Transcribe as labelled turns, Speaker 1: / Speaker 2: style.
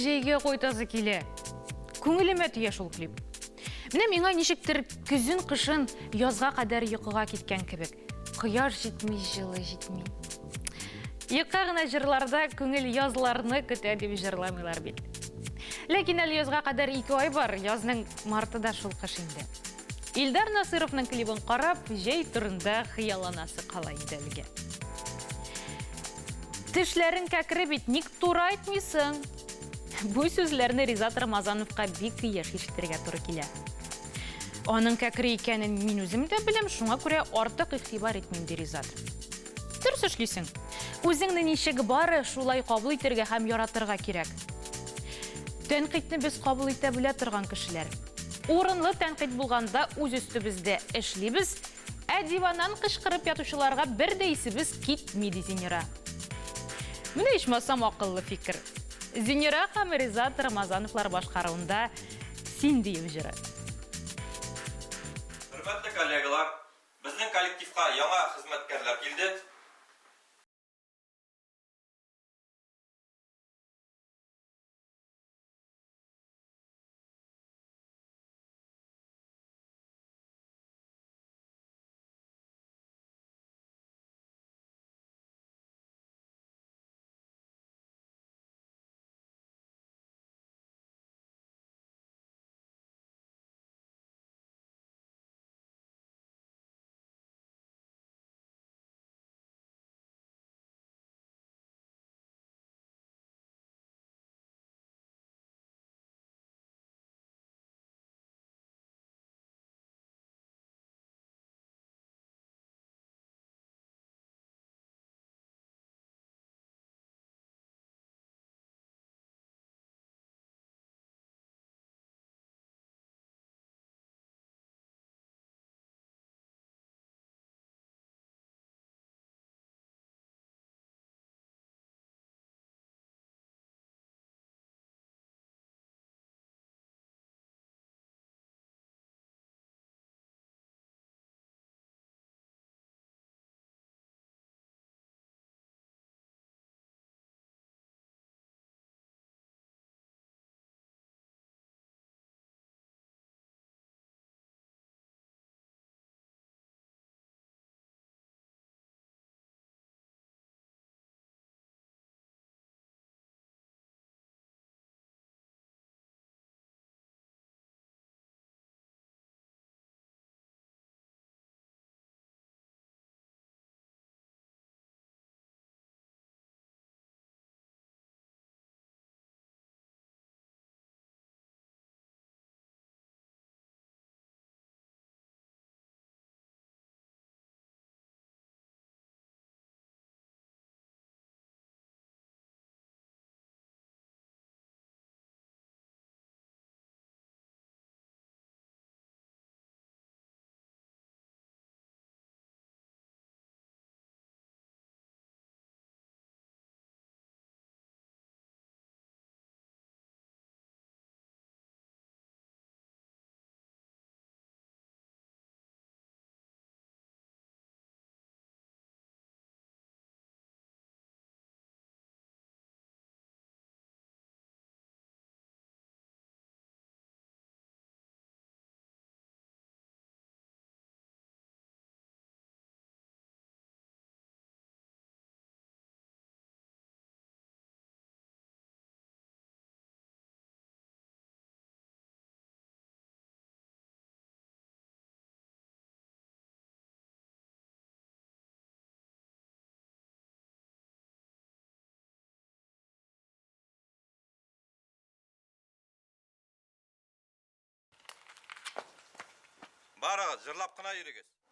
Speaker 1: җәйгә кайтасы килә. Күңелемә тия шул клип. Менә миңа ничектер көзен-кышын язга кадәр йокыга киткән кебек. Кояш җитми, җылы җитми. Юкка гына җырларда күңел язларны көтә дип җырламыйлар бит. Ләкин әле язга кадәр 2 ай бар, язның марты да шул кыш инде. Илдар Насыровның клибын карап, җәй турында хыялланасы кала инде әлегә. Тешләрең кәкре бит, ник турайтмыйсың? Бу сүзләрне Ризат Рамазановка бик еш ишетергә туры килә. Аның кәкре икәнен мин үзем дә беләм, шуңа күрә артык игътибар итмим, ди Ризат. Дөрес эшлисең. Үзеңне ничек бар, шулай кабул итәргә һәм яратырга кирәк. Тәнкыйтьне без кабул итә белә торган кешеләр. Урынлы тәнкыйть булганда үз өстебездә эшлибез, Ә диваннан кычкырып ятучыларга бер дә исебез китми, ди Зинира. Менә ичмасам акыллы фикер. Зинира һәм Ризат Рамазановлар башкаруында Син дию җыры.
Speaker 2: Хөрмәтле коллегалар, безнең коллективка яңа хезмәткәрләр килде. Барыгыз, җырлап кына йөрегез.